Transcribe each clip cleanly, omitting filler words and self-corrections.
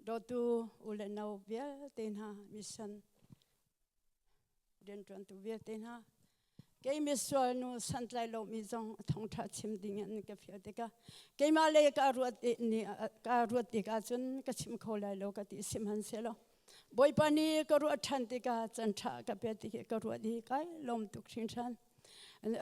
Dawtu u le nau vialte hna mission rianṭuantu vialte hna kei misual nu santlai lomi zong thawngṭha chim ding an ka fial tikah keimah lei ka ruat ni ka ruat tikah cun ka chim kho lai lo ka ti sihmanhsehlaw Bawipa nih ka ruah ṭhan tikah can ṭha ka pe ti ka ruat i kai lawm tuk hringhran.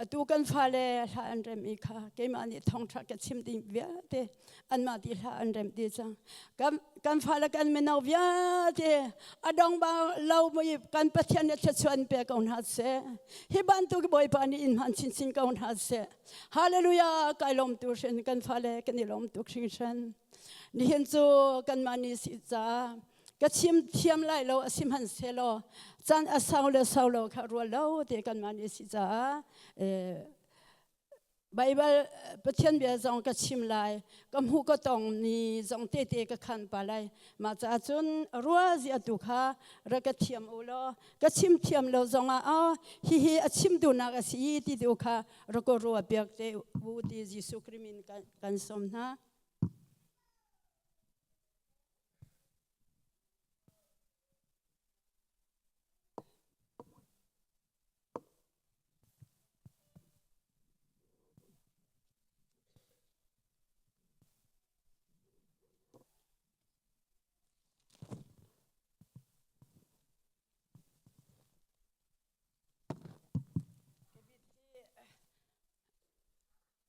Atu kan fale hla an rem i kha keimah nih thawngṭha ka chim ding vialte anmah ti hla an rem ti cang. Kan, kan fale kan mino vialte a dong bang lo mui kan Pathian nih thluachuah pe ko hna seh. Hi bantuk Bawipa nih in hman chinchin ko hna seh. Hallelujah kai lawm tu hrin kan fale kan i lawm tuk hringhran. Nihin cu kanmah nih si ca ka chim thiam lai lo a si hmanhsehlaw caan a sau le sau lo kha rual lo te kanmah nih si caah Baibal Pathian bia zong ka chim lai ka hmuh ka tong ni zong tete ka khan pa lai mah caah cun rua zia tu kha ra ka thiam u law ka chim thiam lo zong ah oh hihi a chim duhnak a si ti tu kha ra ko rua piak te u ti Jesuh Christ min kan sawm hna.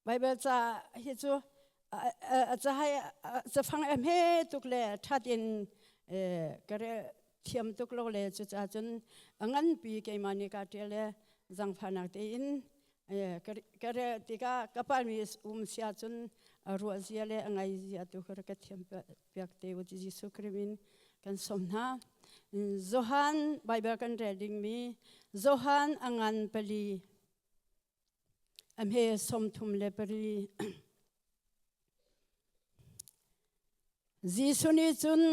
Baibal ca hi cu cahai cafang a hme tuk le ṭhat in ka rel thiam tuk lo le cucaah cun a nganpi keimah nih kaa ṭial le zangfahnak tein ka rel tikah ka palmi um si ahcun a ruah zia le a ngai zia tu kha ka thiam piak te u ti Jesuh Khrih min kan sawm hna. Johan Baibal kan rel dingmi Johan a ngan pali A hme 34. Jesuh nih cun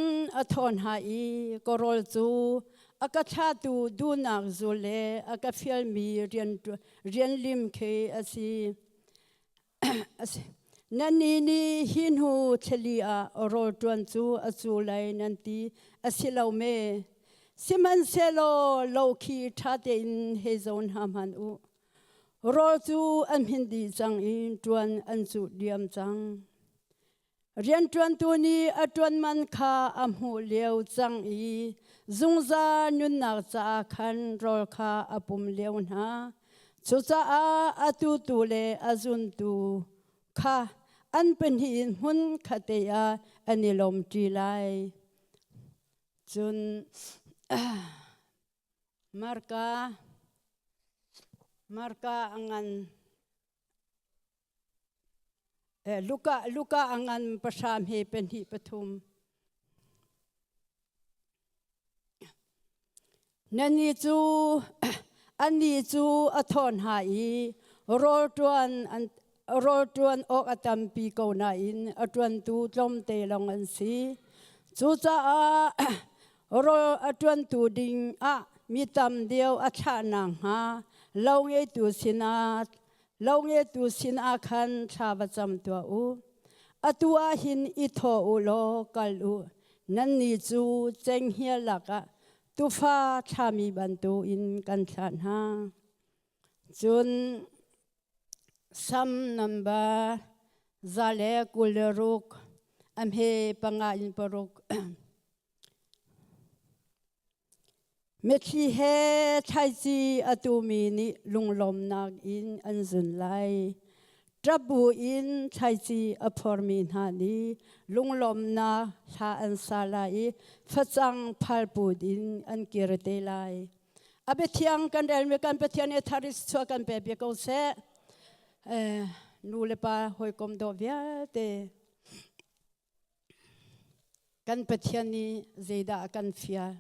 a thawh hna i ka rawl cu a ka thlahtu duhnak zul le a ka fialmi rian lim khi a si. Nannih nih hi hnu thlali ah rawl ṭuan cu a cu lai nan ti a si lo me? Sihmanhsehlaw lo khi ṭha tein hei zawn hna hmanh u. Rawl cu an hmin dih cang i ṭuan an cuh diam cang. Rianṭuantu nih a ṭuan man kha a hmuh lio cang i zungzal nunnak caah khan rawl kha a pum lio hna. Cucaah a tutu le a zuntu kha an pahnih in hmun khatte ah an i lawmṭi lai. Cun Marka Marka a ngan Luka Luka a ngan pahra hme pahnih pathum. Nannih cu annih cu a thawh hna i rawl ṭuan an rawl ṭuan awk a tampi ko nain a ṭuantu tlawmte lawng an si. Cucaah rawl a ṭuantu ding ah mi tam deuh a thlah nakhnga lo ngeitu sinah lo ngeitu sinah khan thla va cam tuah u. Atu ah hin i thawh u law kal u. Nannih cu cenghngia lakah tufa thlami bantukin kan thlah hna. Cun Sam nambar 126 a hme panga in paruk. Mitthli he thlaici a tumi nih lunglawmnak in an zun lai. Ṭap buin thlaici a phormi hna nih lunglawmnak hla an sa lai i facang phalput in an kir te lai. A biathiang kan relmi kan Pathian i tharis chuah kan pe bia ko seh. Nu le pa hawikom dawh vialte kan Pathian nih zeidah a kan fial?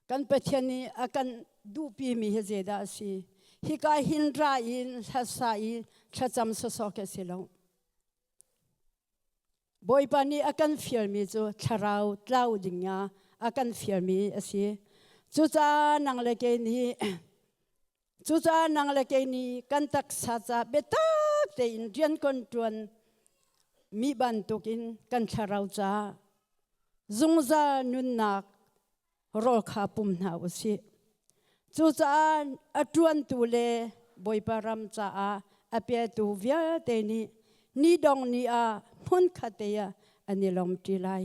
Kan Pathian nih a kan duhpimi hi zeidah a si? Hika hin ra in hlasa i thlacam sawsawh khi a si lo. Bawipa nih a kan fialmi cu thlarau tlau ding ah a kan fialmi a si. Cucaah nang le kei nih cucaah nang le kei nih kan taksa ca biatak tein rian kan ṭuan. Mi bantukin kan thlarau ca zungzal nunnak rawl kha pum hna u sih. Cucaah a ṭuantu le Bawipa ram caah a petu vialte nih ni dong ni ah hmunkhat te ah an i lawmṭi lai.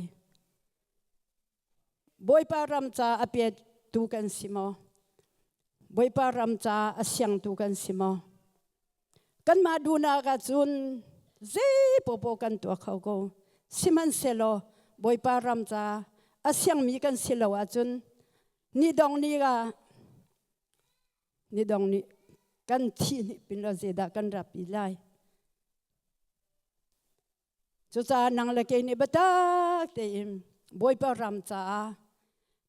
Bawipa ram ca a petu kan si maw? Bawipa ram ca a siangtu kan si maw? Kanmah duhnak ahcun zei popo kan tuah kho ko. Sihmanhsehlaw Bawipa ram ca a siangmi kan si lo ahcun ni dong ni ah ni dong nih kan thih hnih pin lo zeidah kan rapi lai. Cucaah nang le kei nih biatak tein Bawipa ram caah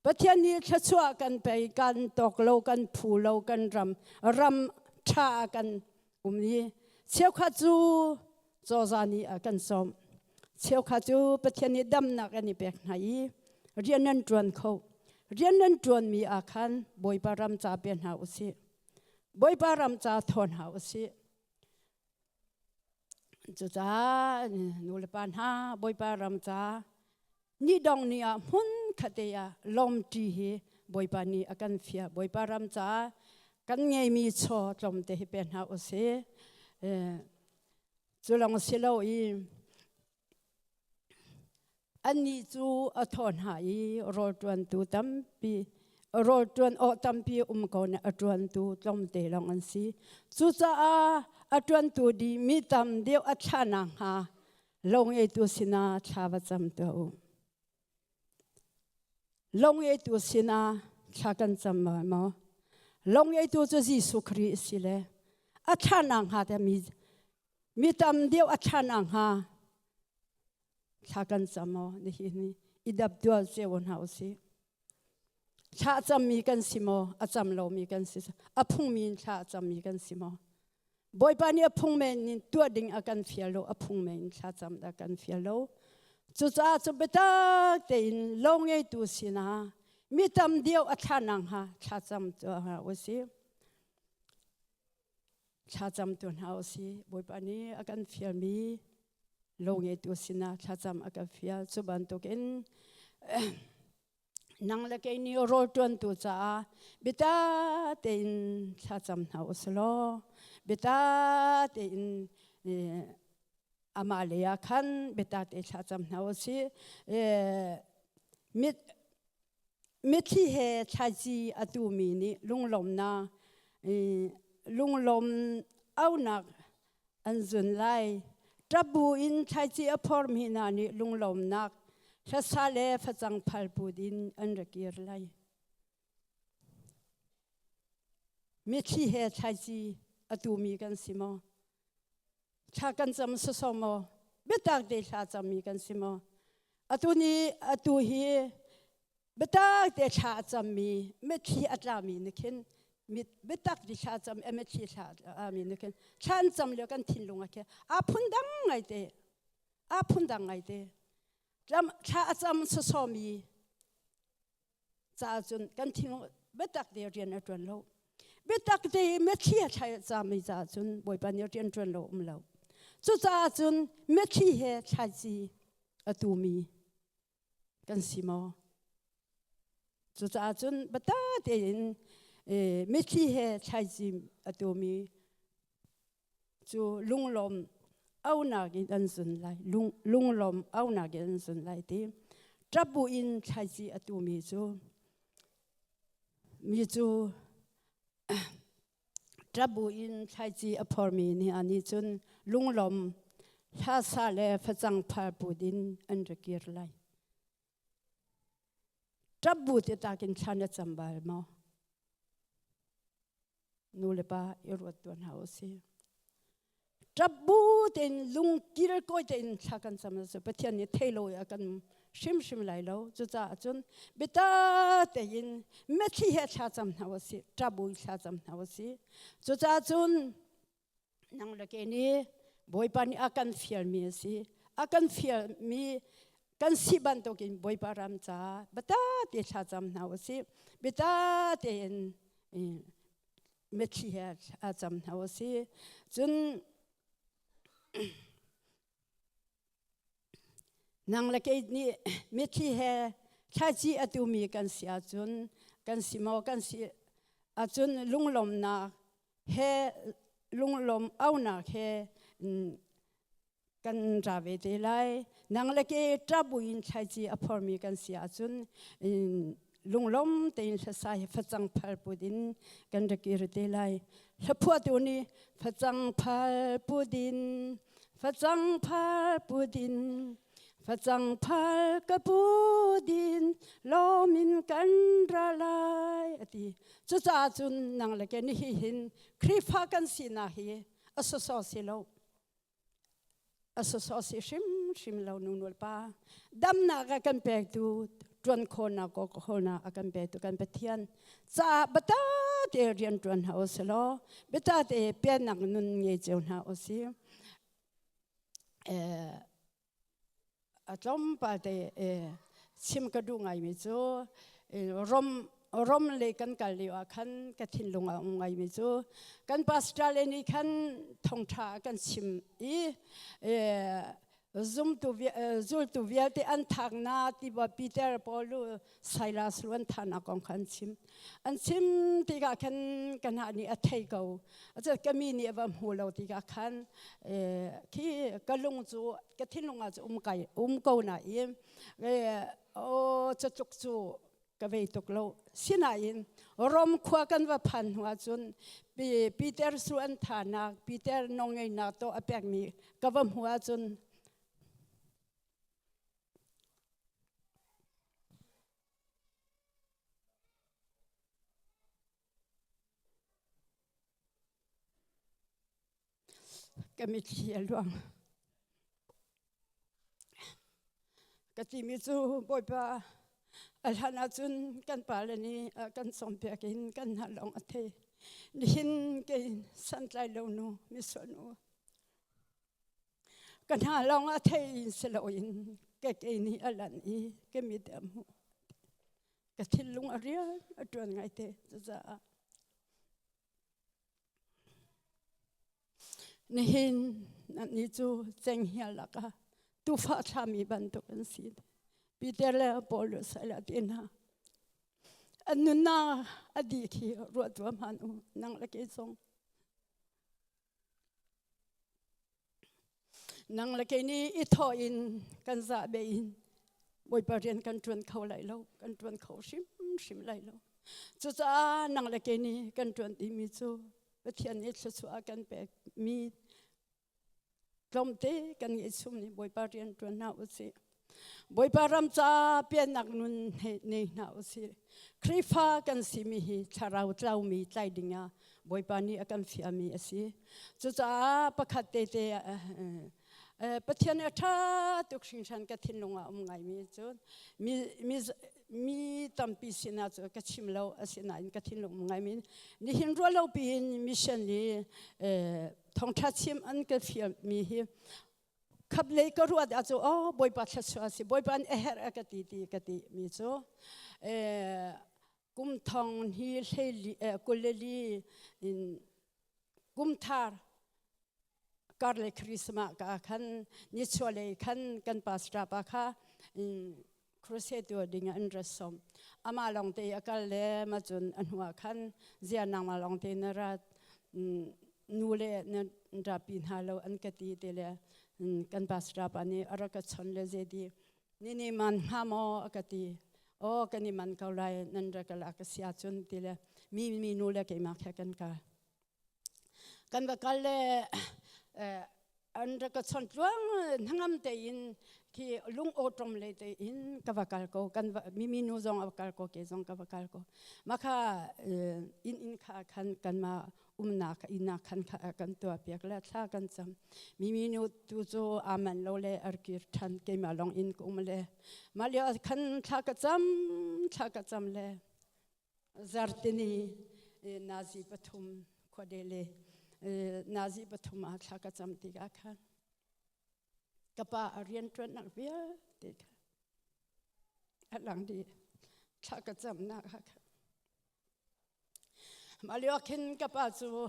Pathian nih thluachuah kan pei kan tawk lo kan phu lo kan ram ram ṭha ah kan um i cheukhat cu cozah nih a kan sawm cheukhat cu Pathian nih damnak an i pek hna i rian nan ṭuan kho rian nan ṭuanmi ah khan Bawipa ram ca pe hna usih Bawipa ram ca thawn hna usih Cucaah nu le pa hna Bawipa ram ca ni dong ni ah hmun khate ah lawmṭi hi Bawipa nih a kan fiah. Bawipa ram ca kan ngeimi chaw tlawmte hi pe hna usih. Cu lawng si lo i Annih cu a thawh hna i rawl ṭuantu tampi rawl ṭuan awh tampi um ko nih a ṭuantu tlawmte lawng an si. Cucaah a ṭuantu dih mi tam deuh a thlah nakhnga lo ngeitu sinah thla va cam tuah u. Lo ngeitu sinah thla kan cam maw? Lo ngeitu cu Jesuh Khrih a si le a thlah nakhnga te mi mi tam deuh a thlah nakhnga thla kan cam maw nihin ni i dap dual cio hna usih thla cammi kan si maw a cam lomi kan si a phungmi in thla a cammi kan si maw Bawipa nih a phung men in tuah ding a kan fial lo a phung men in thla cam a kan fial lo cucaah cu biatak tein lo ngeitu sinah mi tam deuh a thla nang ha thla cam tu ha usih Thlacam tu hna usih. Bawipa nih a kan fialmi lo ngeitu sinah thlacam a kan fial. Cu bantukin nang le kei nih rawl ṭuantu caah biata tein thlacam hna usih law biata tein amah lei ah khan biata te thlacam hna usih. Mit Mitthli he thlaici a tumi nih lunglawmnak lunglawm aunak an zun lai. Ṭap bu in thlaici a phormi hna nih lunglawmnak hlasa le facang phal put in an ra kir lai. Mitthli he thlaici a tumi kan si maw? Thla kan cam sawsawh maw? Biatak te thla cammi kan si maw? Atu ni atu hi biatak te thla a cammi mitthli a tlami nih khin mit biatak ti thla cam mitthli thla ami nih khin thla an cam lio kan thinlung a khi aa phun dang ngai te aa phun dang ngai te thla a cam sawsawmi caah cun kan thinlung biatak te rian a ṭuan lo biatak te mitthli a thlai cami caah cun Bawipa nih rian ṭuan lo um lo cucaah cun mitthli he thlaici a tumi kan si maw cucaah cun biatak tein mitthli he thlaici a tumi cu lunglawm aunak in an zun lai lunglawm aunak in an zun lai ti ṭap bu in thlaici a tumi cu mi cu ṭap bu in thlaici a phormi nih anih cun lunglawm hlasa le facang phar put in an ra kir lai ṭap bu te takin thla na cam bal maw Nu le pa i ruat tuan hna usih. Ṭap bu tein lungkil kawi tein thla kan cam cu Pathian nih thei lo a kan hrimhrim lai lo. Cucaah cun biatak tein mitthli he thla cam hna usih, ṭap bu in thla cam hna usih. Cucaah cun nang le ke nih Bawipa nih a kan fialmi a si. A kan fialmi kan si bantukin Bawipa ram caah biatak te thla cam hna usih. Biatak tein mitthli he a cam hna usih. Cun. Nang le kei nih mitthli he thlaici a tumi kan si ahcun kan si maw kan si ahcun lunglawmnak he lunglawm aunak he kan ra ve te lai. Nang le ke ṭap buin thlaici a phormi kan si ahcun lunglawm tein hlasa hi facang phal put in kan rak kir te lai. Hlaphuahtu nih facang phal put in facang phal put in facang phal ka put in lawm in kan ra lai a ti. Cucaah cun nang le ke ni hi hin Khrihfa kan sinak hi a sawsawh si lo. A sawsawh si hrimhrim lo nu nul pa. Damnak a kan pektu ṭuan khawhnak kawlnak a kan petu kan Pathian caah bata te rian ṭuan hna u sih law bata te piannak nun ngei cio hna u sih. A tlawmpal te chim ka duh ngaimi cu Rom Rom lei kan kal lio ah khan ka thinlung a um ngaimi cu kan pastor le nih khan thawngṭha a kan chim i zumtu zultu vialte an thaknak ti Peter Paul Silas lu an thahnak kong kha an chim. An chim tikah khan ka hna nih a thei ko. Acun ka mi nih a va hmu lo tikah khan khi ka lung cu ka thinlung ah cu um kai um ko na i o catluk cu ka vei tuk lo. Sinain Rom khua kan va phan hnu ahcun Peter su an thahnak Peter nawlngeihnak to a pekmi ka va hmu ahcun Ka mitthli a luang. Ka timi cu Bawipa a hlan ahcun kan pale nih a kan cawnpiak in kan hna lawng a thei. Nihin kei santlai lo nu misual nu Ka hna lawng a thei in si loin ka ke nih a lanh i ka mit a hmuh. Ka thinlung a rian a ṭuan ngaite cucaah nihin nannih cu cenghngia lakah tuufa thlami bantuk an si. Peter le Paul le Silas te hna an nunnak a dih khi ruah tuah hmanh u nang le kei zong Nang le kei nih i thawh in kan zah be in Bawipa rian kan ṭuan kho lai lo, kan ṭuan kho hrimhrim lai lo. Cucaah nang le kei nih kan ṭuan timi cu Pathian nih thluachuah a kan pekmi tlawmte kan ngeihchum nih Bawipa rian ṭuan hna usih. Bawipa ram ca piannak nun nei hna usih. Khrihfa kan simi hi thlarau tlaumi tlai dingah Bawipa nih a kan fialmi a si. Cucaah pakhat tete Pathian a ṭha tuk hringhran ka thinlung ah um ngaimi cu mi, mi, mi tampi sinah cu ka chim lo asinain ka thinlung um ngaimi nihin ruah lo piin mission i thawngṭha chim an ka fialmi hi Khap lei ka ruat ah cu oh Bawipa thluachuah a si Bawipa an a herh a ka ti ti ka ti mi cu kum thong hi hleili kuleli in kum thar kar le Christmas ka khan ni chuah khan kan pastor pa kha crusade tu ding an ra som ama long te a kal le ma cun a hnu ah khan zia nangmah long te na rat nu le na rapi hna lo an ka ti te le kan pastor pa nih a rak ka chon le zedi ni ni man hnga maw a ka ti o kan i man ko lai nan ra ka la ka sia cun ti le mi mi nu le keimah khe kan kal Kan va kal le an rak ka chawnh tluang hnangam tein khi lung awṭom le tein ka va kal ko kan va mimi nu zong a va kal ko ke zong ka va kal ko mah kha inn inn kha khan kanmah umnak inn ah khan kan tuah piak le thla kan cam mimi nu tu cu aa manh lo le ar kir ṭhan keimah lawng inn ka um le mah lio ah khan thla ka cam thla ka cam le Zarhtini nazi pathum khuade le nazi pathum ah thla ka cam tikah khan ka pa a rianṭuannak vialte kha a lang dih. Thla ka camnak ah khan. Mah lio ah khin ka pa cu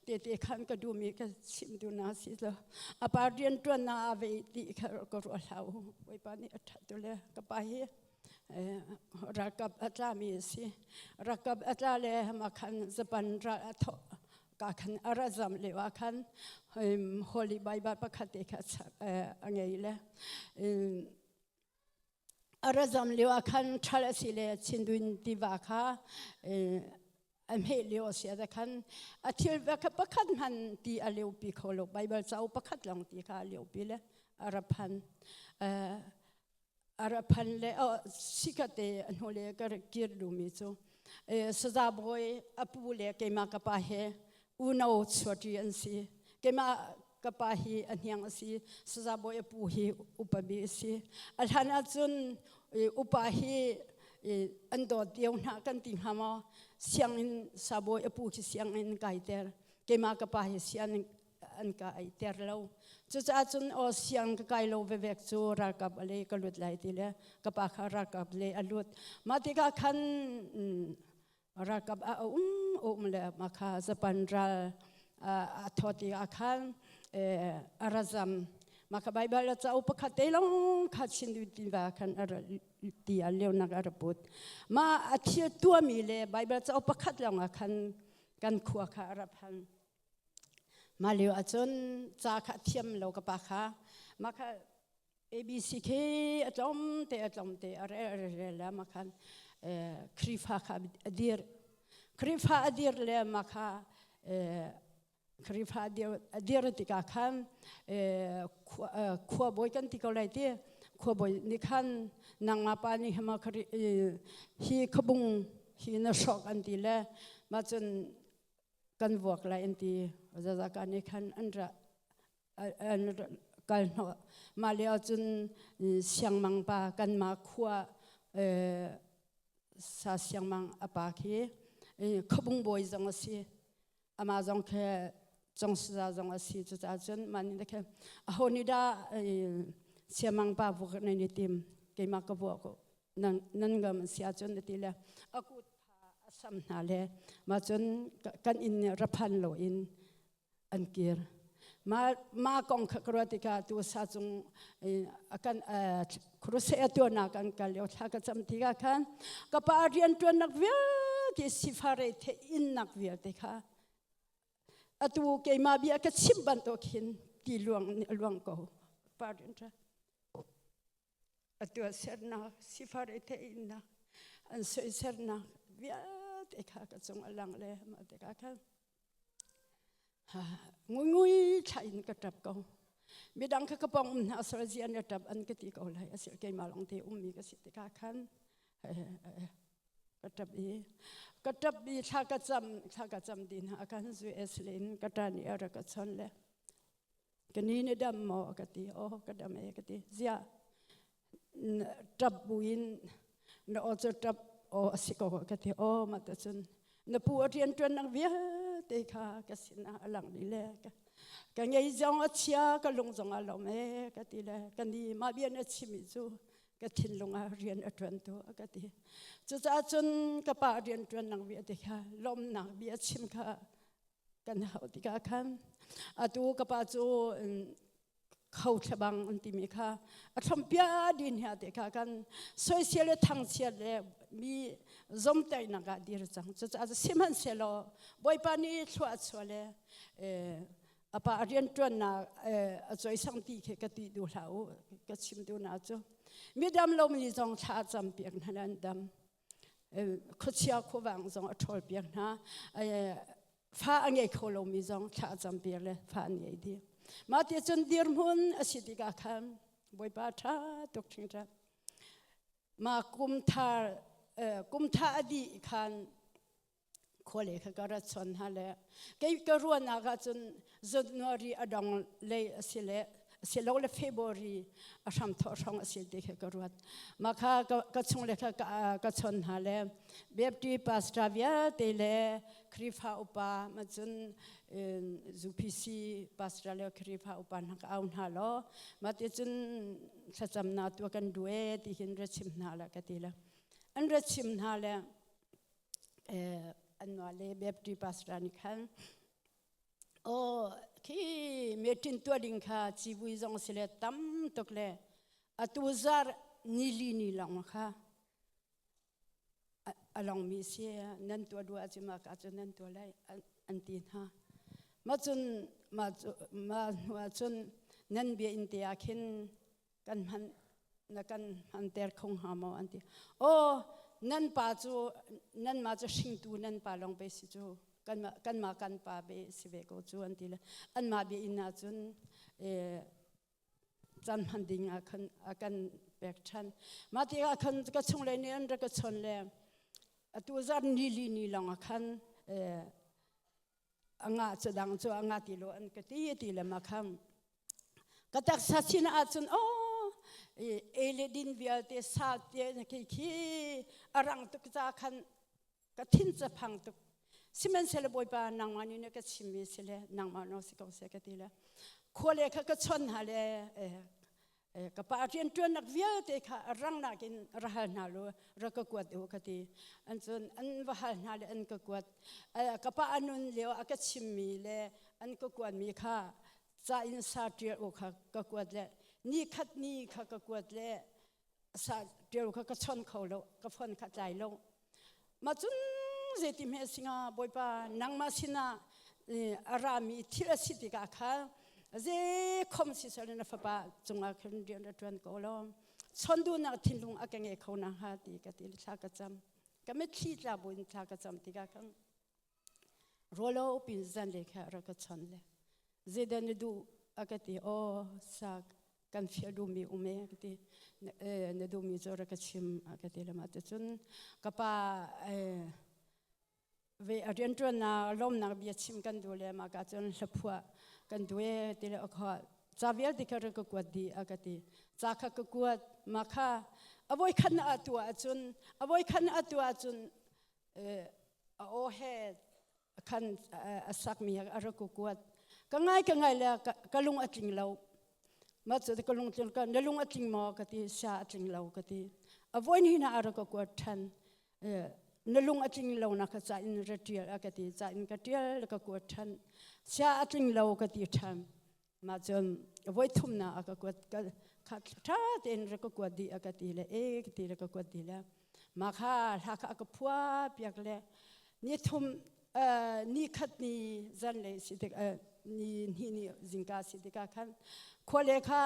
tete khan ka duhmi ka chim tu na si lo. A pa rianṭuannak ah vei ti kha ka ruah hlah u. Bawipa nih a ṭhat tu le ka pa hi ralkap a tlami a si. Ralkap a tla le mah khan Japan ral a thawh ka khan a ra zam lio ah khan Holy Bible pakhat te kha a ngei le A ra zam lio ah khan ṭhal a si le Chindwin tiva kha a hmeh lio a si ah khan a thil pakhat hmanh ti a liopi kho lo. Baibal cauk pakhat lawng ti kha a liopi le a ra phan. A ra phan le sikate a hnu le ka kir duhmi cu saza bawi a pu le keimah ka pa he unau chuaṭi an si. Keimah ka pa hi a hniang a si, saza bawi a pu hi upa bi a si. A hlan ahcun upa hi an dawt lio hna kan ti hnga maw? Sianginn sabawi a pu khi sianginn kaiter. Keimah ka pa hi sianginn an ka ter lo. Cucaah cun aw siang ka kai lo vevek cu ralkap a le ka lut lai ti le ka pa kha ralkap le a lut. Mah tikah khan Ralkap a um um le mah kha Japan ral a thawt i ah khan a ra zam. Mah kha Baibal a cauk pakhat te lawng kha chin tiva khan a ra ti a lionak a ra put. Mah a thil tuahmi le Baibal cauk pakhat lawng ah khan kan khua kha a ra phan. Mah lio ahcun ca kha a thiam lo ka pa kha. Mah kha ABC khi a tlawm te a tlawm te a rel a rel le ma khan Khrihfa kha a dir. Khrihfa a dir le ma kha Khrihfa a dir tikah khan khuabawi kan ti ko lai ti khuabawi nih khan nangmah pa nih hama hi khabung hi na hrawk an ti le mah cun kan vuak lai an ti zazaka nih khan an ra an kal hnawh. Mah lio ahcun Siangmang pa kanmah khua sa Siangmang a pa khi khuabung bawi zong a si. Amah zong khi congsaza zong a si. Cucaah cun mah nih khin aho nih dah Siangmang pa vuak nan i tim keimah ka vuak ko nan nan ngam si ahcun a ti le a kut kha a sam hna le mah cun kan inn ra phan loin an kir. Mah mah kong kha ka ruat tikah tu sa cung kan crusade a tuahnak an kal lio thla ka cam tikah khan ka pa rianṭuannak vialte sifare the innak vialte kha atu keimah bia ka chim bantuk hin ti luang luang ko pa rianṭuan a tuahsernak sifare the innak an soisernak vialte kha ka cung a lang le mah tikah khan Ngui thla in ka ṭap ko. Midang kha ka pawng um hna sal zi an ṭap an ka ti ko lai. Asil keimah lawng te ummi ka si tikah khan ka ṭap i ka ṭap i thla ka cam thla ka cam din hna kan US le in ka ṭa nih a rak ka chon le ka ni na dam maw ka ti aw ka dam e ka ti ziah ṭap buin na aw cu ṭap aw a si ko ka ti aw mah te cun na pu a rianṭuannak vialte kha ka sinah a lang dih le ka ngei zong a chia ka lung zong a lawm e ka ti le ka ni mah bia na chimmi cu ka thinlung ah rian a ṭuan tu a ka ti cucaah cun ka pa rianṭuannak vialte kha lawmnak bia chim kha kan hauh tikah khan atu ka pa cu kho thlabang an timi kha a thlompiah din hi te kha kan soisel le thangchiat le mi zomtaihnak ah dir cang cucaah sihmanhsehlaw Bawipa nih thlua a chuah le a pa rianṭuannak a cawisang ti khi ka ti duh hlah u ka chim duh na cu midam lomi zong thla cam piak hna an dam khuachia khuavang zong a ṭhawl piak hna fa a ngei kho lomi zong thla a cam piak le fa an ngei dih mah ti cun dirhmun a si tikah khan Bawipa ṭha tuk ṭhingṭhan mah kum thar kum tha a dih khan khuale kha ka rat chon hna le kei ka ruahnak ahcun January a dong lei a si le silo le February a hram thawh hrawng a si ti kha ka ruat mah kha ka chung le kha ka chon hna le Baptist pastor vialte le Khrihfa upa ma cun UPC pastor le Khrihfa upa hna ka au hna law mah ti cun thlacamnak tu kan duh e ti hin ra chim hna la ka ti le an ra chim hna le. An le Baptist pastor nih khan aw khi meeting tuah ding kha civui zong si le tam tuk le atu zar nili ni lawng kha a longmi si nan tuah duh ahcun mah ka cun nan tuah lai an ti hna. Mah cun mah cu mah hnu ahcun nan bia inn te ah khin kan hman na kan hmanter kho hnga maw an ti. Aw nan pa cu nanmah cu hringtu nan pa lawng pe si cu kanmah kanmah kan pa be si ve ko cu an ti le anmah bia inn ahcun eh, caan hman ding ah khan a kan pek ṭhan. Mah tikah khan ka chungle nih an rak ka chon le atu zan ni li ni lawng ah khan a nga cu dang cu a nga ti lo an ka ti ti le ma khan ka taksa sin ahcun oh ei le din vialte sa te khi khi a rang tuk ca khan ka thin ca phang tuk. Sihmanhsehlaw Bawipa nangmah nih na ka chimmi si le nangmah no si ko seh ka ti le khua le kha ka chon hna le ka pa rianṭuannak vialte kha a rangnak in ra hal hna lu ra ka kuat u ka ti. An cun an va hal hna le an ka kuat. Ka pa a nun lio a ka chimmi le an ka kuatmi kha ca in sa ṭial u kha ka kuat le ni khat ni kha ka kuat le sa ṭial kha ka chon kho lo, ka phone kha tlai lo. Mah cun zeiti hme singa Bawipa nangmah sinah a rami thil a si tikah khan zei khom si sel na fapa cungah khan rian a ṭuan ko lo. Chon duhnak thinlung a ka ngei kho na hnga ti ka ti thla ka cam. Ka mitthli tla buin thla ka cam tikah khan rualo pin zan le kha rak ka chon le zeidah na duh a ka ti. Aw sa kan fial duhmi um e ka ti. Na duhmi cu rak ka chim a ka ti le mah cun ka pa ve a rianṭuannak lawmnak bia chim kan duh le mah ka cun hlaphuah kan duh e ti le kha ca vialte kha rak ka kuat dih a ka ti. Ca kha ka kuat mah kha a voi khat na a tuah ahcun a voi khat na a tuah ahcun a aw he khan a sakmi a rak kuat. Ka ngai ka ngai le ka lung a tling lo. Ma cu ka lung tling ka na lung a tling maw ka ti. Sia a tling lo ka ti. A voin hi na a rak kuat ṭhan. Na lung a tling lo na ka ca in ra ṭial a ka ti. Ca in ka ṭial ka kuat ṭhan. Sia a tling lo ka ti ṭhan. Mah cun voi thum na a ka kuat ka kha ṭha tein ra ka kuat dih a ka ti le e ka ti ra ka kuat dih le mah kha hla kha a ka phua piak le ni thum ni khat ni zanlei si tik ni hnih ni zingka si tikah khan khuale kha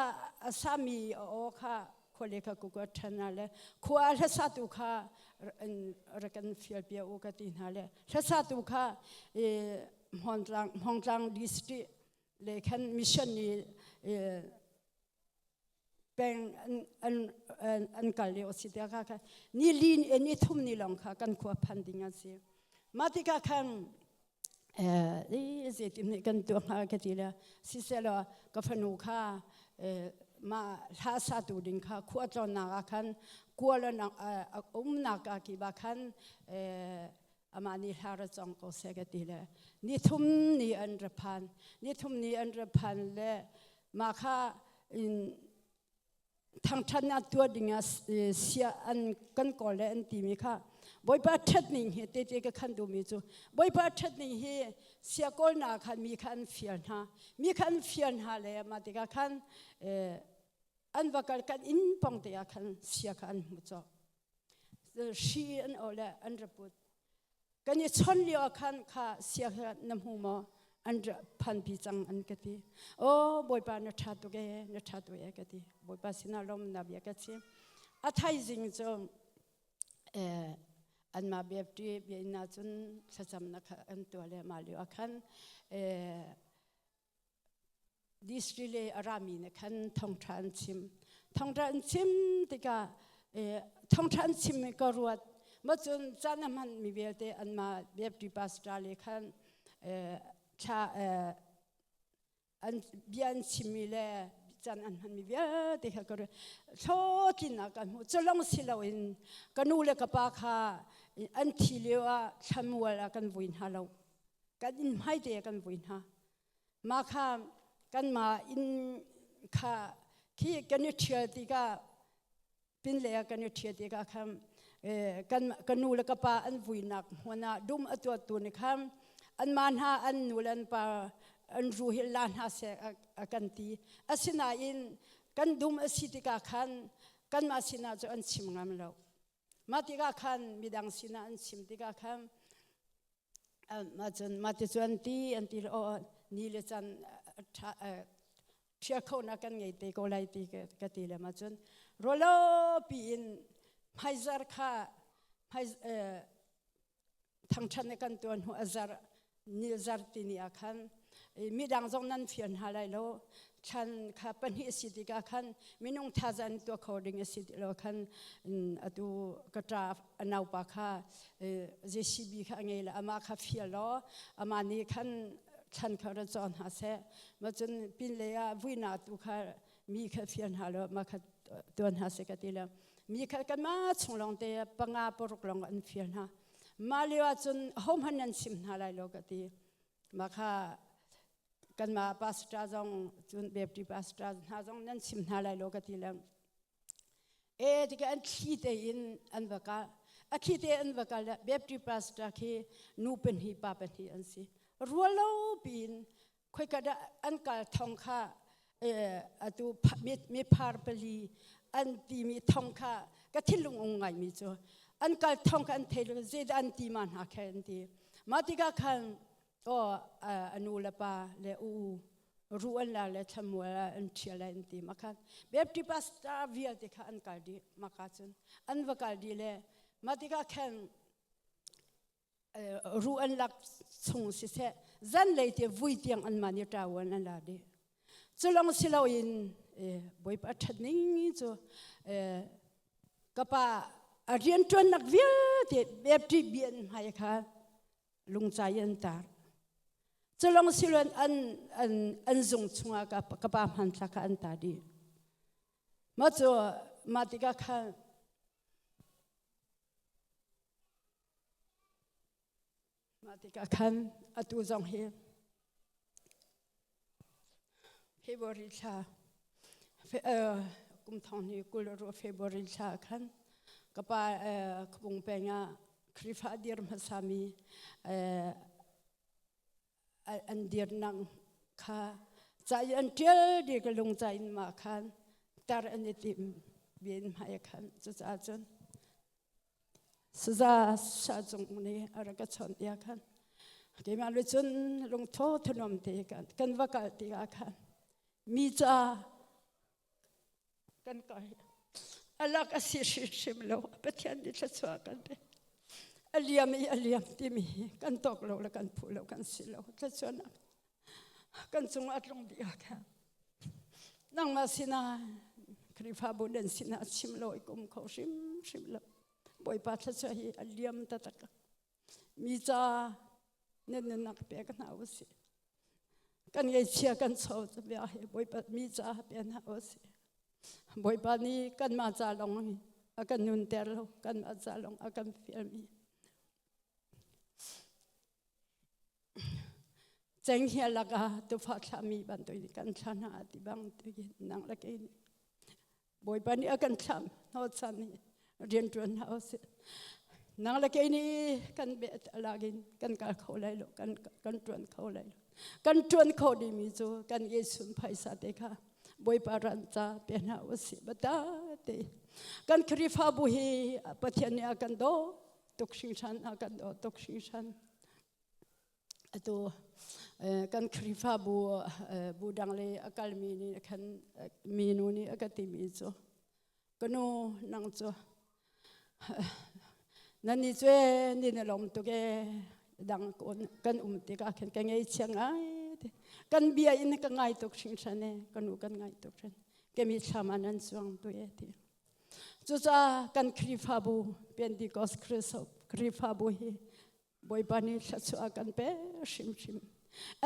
a sami a aw kha khuale kha ku kuat ṭhan hna le khua hlasatu kha rak kan fial pia u ka ti hna le hlasatu kha Hmawngtlang Hmawngtlang district le khan mission nih peng an an kal lio si te kha ni li ni thum ni long kha kan khua phan ding an si. Mah tikah khan eh zeitin nih kan tuah hnga ka ti le siselaw ka fanu kha mah hla satu ding kha khua tlawnnak ah khan kuala umnak ah kiba khan amah nih hla ra cong ko seh ka ti le ni thum ni an ra phan. Ni thum ni an ra phan le mah kha in thangṭhatnak tuah ding ah sia an kan kawl le an timi kha Bawipa ṭhat ning hi tete ka khan duhmi cu Bawipa ṭhat ning hi sia kawlnak khan mi kha an fial hna, mi kha an fial hna le mah tikah khan an va kal kan inn pong te ah khan sia kha an hmu cawk. Hri an aw le an ra put. Kan i chon lio ah khan kha sia kha na hmu maw an ra phanpi cang an ka ti. Aw Bawipa na ṭha tuk e, na ṭha tuk e ka ti. Bawipa sinah lawm na bia ka chim. A thaizing cu anmah biapṭi bia inn ah cun thlacamnak kha an tuah le mah lio ah khan district le a rami nih khan thawngṭha an chim. Thawngṭha an chim tikah thawngṭha an chim i ka ruat. Ma cun caan a hmanmi vialte anmah Baptist pastor le khan thla an bia an chimmi le caan an hmanmi vialte kha ka ruat. Hlawhtlinnak kan hmuh. Cu lawng si loin ka nu le ka pa kha an thi lio ah thlamual ah kan vui hna lo. Kan inn hmaite ah kan vui hna. Mah kha kanmah inn kha khi kan i ṭhial tikah pinlei ah kan i ṭhial tikah khan. Kan ka nu le ka pa an vuinak hmun ah dum a tuahtu nih khan anmah hna an nu le an pa an ru hi la hna seh a kan ti. Asinain kan dum a si tikah khan kanmah sinah cu an chim ngam lo. Mah tikah khan midang sinah an chim tikah khan mah cun mah ti cu an ti an ti aw ni le caan ṭhia khonak kan ngei te ko lai ti ka ti le mah cun rualo piin hmaizar kha hmai thangṭhat ne kan tuan hnu a zar nilzar tini ah khan midang zong nan fian hna lai lo thlan kha pahnih a si tikah khan minung thazan tuah kho ding a si ti lo khan atu ka ṭa a naupa kha JCB kha a ngei le amah kha fial law amah nih khan thlan kha ra cawn hna seh ma cun pin lei ah vuina tu kha mi kha fial hna law mah kha tuan hna seh ka ti le mi kha kanmah chung lawng te panga paruk lawng an fial hna mah lio ah cun hohmanh nan chim hna lai lo ka ti mah kha kanmah pastor zong cun Baptist pastor hna zong nan chim hna lai lo ka ti le e tikah an thli tein an va kal a thli te an va kal le Baptist pastor khi nu pahnih pa pahnih an si rualo piin khoika dah an kal thong kha atu mi phar pali an timi thong kha ka thinlung ung ngaimi cu an kal thong kha an thei lo zeidah an ti ma hna khe an ti mah tikah khan aw a nu le pa le u ru an la le thlamual an ṭhial lai an ti ma khan Baptist pastor vialte kha an kal dih maka cun an va kal dih le mah tikah khan ru an lak chung siseh zanlei te vui tiang an mah nih ṭawan an la dih culong si loin bawipa a ṭhat ning cu ka pa a rianṭuannak vialte Baptist bian hmai kha lungcai an tar culong si loin an an an zung chungah ka pa hmanthlak kha an tar dih mah cu mah tikah khan Mah tikah khan atu zong hi February thla kum thong ni kul ru February thla khan ka pa Khabung peng ah Khrihfa dir hmasami an dirnak kha ca i an ṭial di ka lung ca in mah khan tar an i tim bien hmai khan cucaah cun saza sa cung nih a rak ka chawnh tia khan keimah le cun lungtho thanuam te kan va kal tikah khan mi ca kan kai alak a si hrimhrim lo Pathian nih thluachuah kan pe a liam i a liam timi hi kan tawk lo le kan phu lo kan si lo thluachuahnak kan cung a tlung dih ah khan nangmah sinah Khrihfabu nan sinah chim lo i kum kho hrimhrim lo Bawipa thluachuah hi a liam taktak mi ca nan nunnak pek hna usih kan ngeichia kan cho bia hi Bawipa mi ca pe hna usih Bawipa nih kanmah ca lawng hi a kan nunter lo kanmah ca lawng a kan fialmi cenghngia lakah tufa thlahmi bantukin kan thlah hna ti bang tuin nang le kei nih Bawipa nih a kan thlam hnawhchan i rianṭuan hna usih. Nang le kei nih kan bet alakin kan kal kho lai lo, kan kan ṭuan kho lai lo. Kan ṭuan kho dingmi cu kan Jesuh phaisa te kha Bawipa ran ca pe hna usih bata te. Kan Khrihfabu hi Pathian nih a kan daw tuk hringhran, a kan daw tuk hringhran. Atu kan Khrihfabu bu dang le a kalmi nih khan minu nih a ka timi cu ka nu nang cu nan ni cu ni na lawm tuk e dang kan um tikah khan ka ngei chia ngai te kan bia in ka ngai tuk hringhran e ka nu kan ngai tuk hrin kemi thlam ah nan chuang tu e ti cucaah kan Khrihfabu Pentecost Khrihfabu hi Bawipa nih thluachuah a kan pek hrimhrim.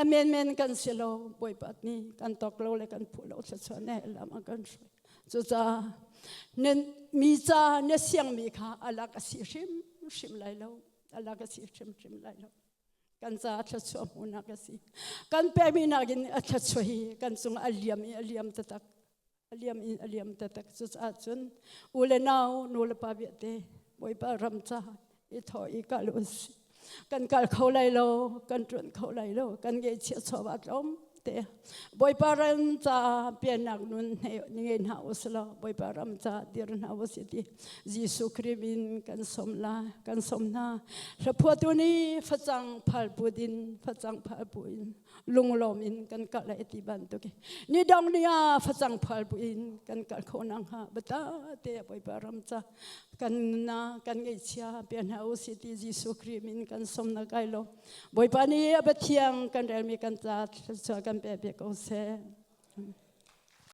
A menmen kan si lo, Bawipa nih kan tok lo le kan phu lo thluachuah ne lam a kan hruai. Cucaah nan mi ca na siangmi kha a lak a si hrimhrim lai lo. A lak a si hrimhrim lai lo. Kan ca thluachuah hmuhnak a si. Kan pekmi nakin a thluachuah hi kan cung a liam i a liam taktak. A liam in a liam taktak. Cucaah cun u le nau, nu le pa vialte. Bawipa ram ca i thaw i kal usih. Kan kal kho lai lo, kan ṭuan kho lai lo, kan ngeihchiah chawva tlawm te. Bawipa ram ca piannak nun ngei hna usilaw Bawipa ram ca dir hna usih ti Jesuh Khrih min kan sawm la, kan sawm hna. Hlaphuatu nih facang phal bu din, facang phal bu in lunglawm in kan kal lai ti bantuk ni dong ni ah facang phal bu in kan kal kho nang ha bata te Bawipa ram ca kan na kan ngeihchia pe hna u si ti Jesuh Khrih min kan som na kai lo Bawipa nih a Pathian kan relmi kan ca thluachuah kan pe pe ko seh.